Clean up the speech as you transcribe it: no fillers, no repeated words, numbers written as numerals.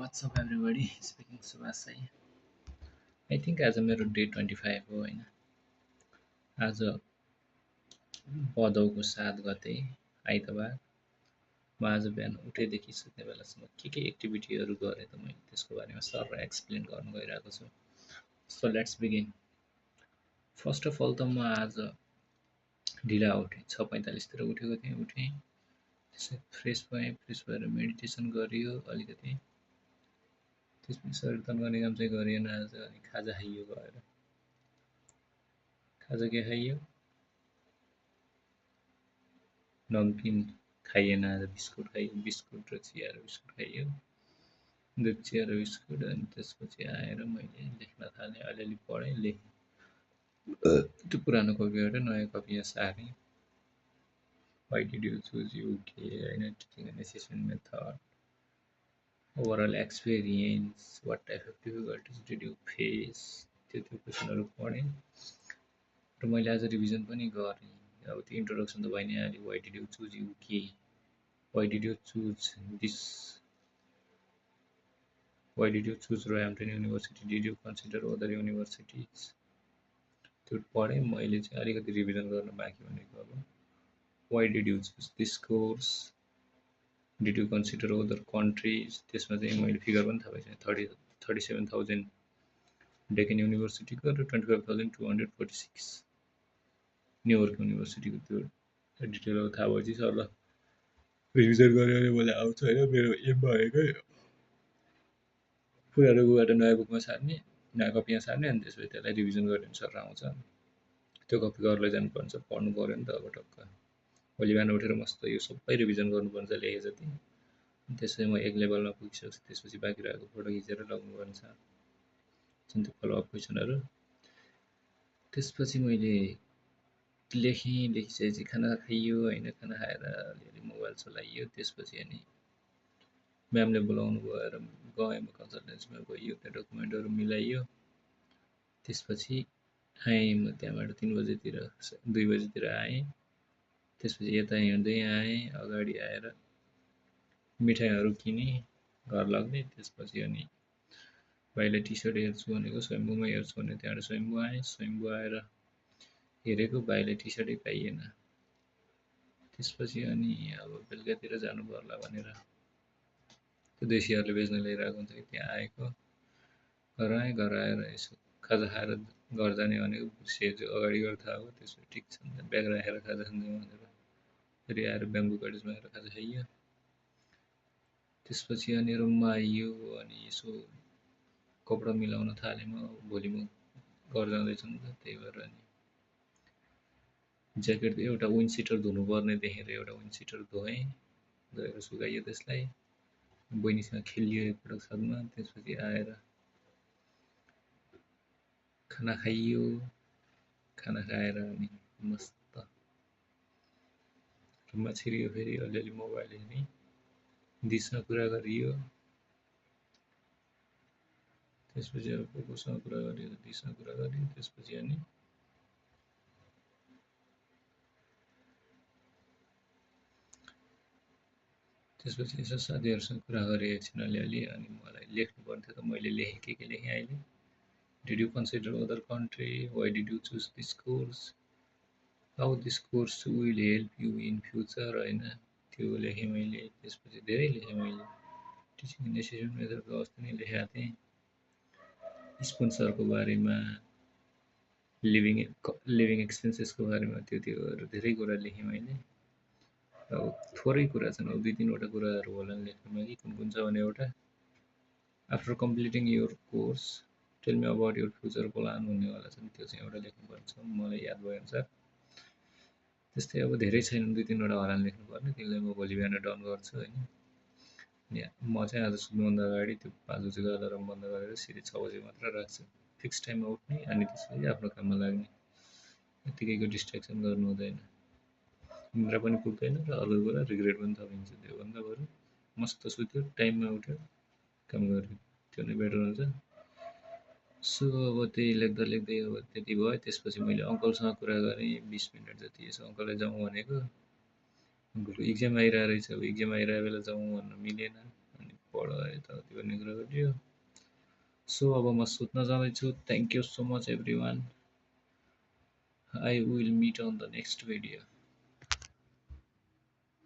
What's up everybody? Speaking Subhash Sai. I think आज मेरो day 25 हो होइन। आज भदौको 7 गते आइतबार। म आज बिहान उठेदेखि सुत्ने बेलासम्म के एक्टिभिटीहरू गरेँ त मैले त्यसको बारेमा सरलाई एक्सप्लेन गर्न गइरहेको छु। So let's begin. First of all त म आज ढिला उठेँ, 6:45 तिर उठेको थिएँ। त्यसै फ्रेस भएँ, फ्रेस भएर मेडिटेसन गरियो अलिकति। त्यसपछि शरीर तन्काउने काम चाहिँ गरिएन आज। अनि खाजा खाइयो गएर। खाजा के खाइयो? नमकिन खाइएन आज, बिस्कुट खाइयो। बिस्कुट र चिया र बिस्कुट खाइयो। दुध चिया र बिस्कुट। अनि त्यसपछि आएर मैले लेख्न थालेँ। अलिअलि पढेँ, लेखेँ। त्यो पुरानो कपीबाट नयाँ कपी यहाँ सारेँ। Why did you choose UK? होइन, teaching and assessment method. Overall experience. What type of difficulties did you face? त्यो क्वेसनहरू पढेँ र मैले आज रिभिजन पनि गरेँ। अब त्यो इन्ट्रोडक्सन त भइ नै हाल्यो। Why did you choose UK? Why did you choose this? Why did you choose Roehampton University? Did you consider other universities? त्यो पढेँ मैले चाहिँ। अलिकति रिभिजन गर्न बाँकी भनेको अब Why did you choose this course? Did you consider other countries? त्यसमा चाहिँ मैले फिगर पनि थाहा पाइसकेँ। 37,000 डेकन युनिभर्सिटीको र 25,246 न्युयोर्क युनिभर्सिटीको त्यो डिटेल अब थाहा भएपछि सरलाई रिभिजन गरेर मलाई आउँछ होइन। मेरो एम भनेकै पुरानो बुकबाट नयाँ बुकमा सार्ने, नयाँ कपीमा सार्ने। अनि त्यसपछि त्यसलाई रिभिजन गर्ने सर आउँछ। त्यो कपी घरलाई जानुपर्छ, पढ्नु पऱ्यो नि त अब टक्क। भोलि बिहान उठेर मस्त यो सबै रिभिजन गर्नुपर्छ लेखे जति। त्यसपछि म एक लेभलमा पुगिसकेपछि त्यसपछि बाँकी रहेको फोटो खिचेर लग्नुपर्छ जुन त्यो फलोअप क्वेसनहरू। त्यसपछि मैले लेखेँ, लेखिसकेपछि खाना खाइयो होइन। खाना खाएर अलिअलि मोबाइल चलाइयो। त्यसपछि अनि म्यामले बोलाउनु भएर गएँ, म कन्सल्टेन्सीमा गइयो, त्यहाँ डकुमेन्टहरू मिलाइयो। त्यसपछि आएँ म त्यहाँबाट 3 बजेतिर, 2 बजेतिर आएँ। त्यसपछि यता हिँड्दै आएँ। अगाडि आएर मिठाईहरू किनेँ घर लग्ने। त्यसपछि अनि भाइलाई टी सर्ट हेर्छु भनेको, स्वयम्भूमा हेर्छु भने त्यहाँबाट स्वयम्भू आएँ। स्वयम्भू आएर हेरेको भाइलाई टी सर्टै पाइएन। त्यसपछि अनि अब बेलुकातिर जानु पर्ला भनेर त्यो देशीहरूले बेच्न ल्याइरहेको हुन्छ कि त्यहाँ आएको। घर आएँ, घर आएर यसो खाजा खाएर घर जाने भनेको सेज अगाडि गएर थाहा भयो। त्यसपछि ठिक छ ब्याग राखेर खाजा खान्छ भनेर फेरि आएर ब्याम्बो कटेजमा आएर खाजा खाइयो। त्यसपछि अनि रुममा आइयो। अनि यसो कपडा मिलाउन थालेँ म। भोलि म घर जाँदैछु नि त, त्यही भएर अनि ज्याकेट एउटा विन्ड सिटर धुनुपर्ने देखेर एउटा विन्ड सिटर धोएँ। धोएर सुकाइयो त्यसलाई। बहिनीसँग खेलियो एकपटक छतमा। त्यसपछि आएर खाना खाइयो। खाना खाएर अनि मस्त रुममा छिरियो। फेरि अलिअलि मोबाइल हेरेँ, दिदीसँग कुरा गरियो। त्यसपछि अब कोसँग कुरा गरियो, दिदीसँग कुरा गरियो। त्यसपछि अनि यसो साथीहरूसँग कुरा गरेँ एकछिन अलिअलि। अनि मलाई लेख्नु पर्ने थियो त मैले लेखेँ। के लेखेँ अहिले? Did you consider other country? Why did you choose this course? How this course will help you in future? होइन, त्यो लेखेँ मैले। त्यसपछि धेरै लेखेँ मैले। टिचिङ एन्ड एसेसमेन्ट मेथडको अस्ति नै लेखेको थिएँ। स्पोन्सरको बारेमा, लिभिङ एक्सपेन्सेसको बारेमा त्योहरू धेरै कुरा लेखेँ मैले। अब थोरै कुरा छन्, अब 2-3वटा कुराहरू होला लेख्नुमा कि कुन छ भने एउटा after completing your course tell me about your future plan हुनेवाला छ नि, त्यो चाहिँ एउटा लेख्नुपर्छ मलाई याद भएअनुसार। त्यस्तै अब धेरै छैनन्, 2-3वटा होला लेख्नुपर्ने। त्यसलाई म भोलि बिहान डन गर्छु होइन। म चाहिँ आज सुत्नुभन्दा अगाडि त्यो 5 बजेको अलार्म बन्द गरेर सिधै 6 बजे मात्र राख्छु। फिक्स टाइममा उठ्ने अनि त्यसपछि आफ्नो काममा लाग्ने। यत्तिकैको डिस्ट्र्याक्सन गर्नु हुँदैन। निद्रा पनि पुग्दैन र अर्को कुरा रिग्रेट पनि थपिन्छ। त्योभन्दा बरु मस्त सुत्यो, टाइममा उठ्यो, काम गर्यो, त्यो नै बेटर हुन्छ। सो अब त्यही लेख्दा लेख्दै अब त्यति भयो। त्यसपछि मैले अङ्कलसँग कुरा गरेँ 20 मिनट जति। यसो अङ्कललाई जाउँ भनेको, अङ्कलको इक्जाम आइरहेको रहेछ। अब इक्जाम आइरहेको बेला जाउँ भन्न मिलेन। अनि पढ यताउति भन्ने कुरा भिडियो। सो अब म सुत्न जाँदैछु। Thank you so much everyone. I will meet on the next video.